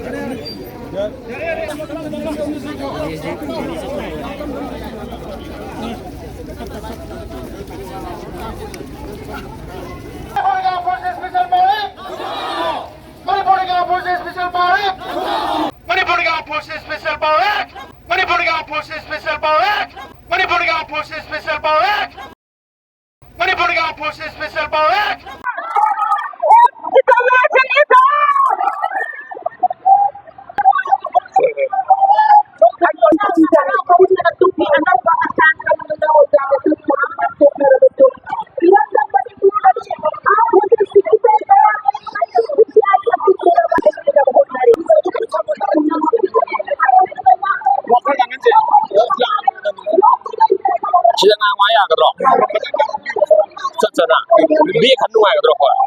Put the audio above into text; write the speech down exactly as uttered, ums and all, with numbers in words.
Manipur Armed Forces Special Power Act! Manipur Armed Forces Special Power Act! Manipur Armed Forces Special Power Act! Manipur Armed Forces Special Power Act! Manipur Armed Forces Special Power Act! Manipur Armed Forces Special Power Act! ꯋꯥꯈꯜ ꯂꯥꯡꯍꯟꯁꯦ꯫ ꯁꯤꯗ ꯉꯥꯡꯕ ꯌꯥꯒꯗ꯭ꯔꯣ? ꯆꯠ ꯆꯠꯅ꯫ Bag ꯈꯟ ꯅꯨꯡꯉꯥꯏꯒꯗ꯭ꯔꯣ ꯑꯩꯈꯣꯏ?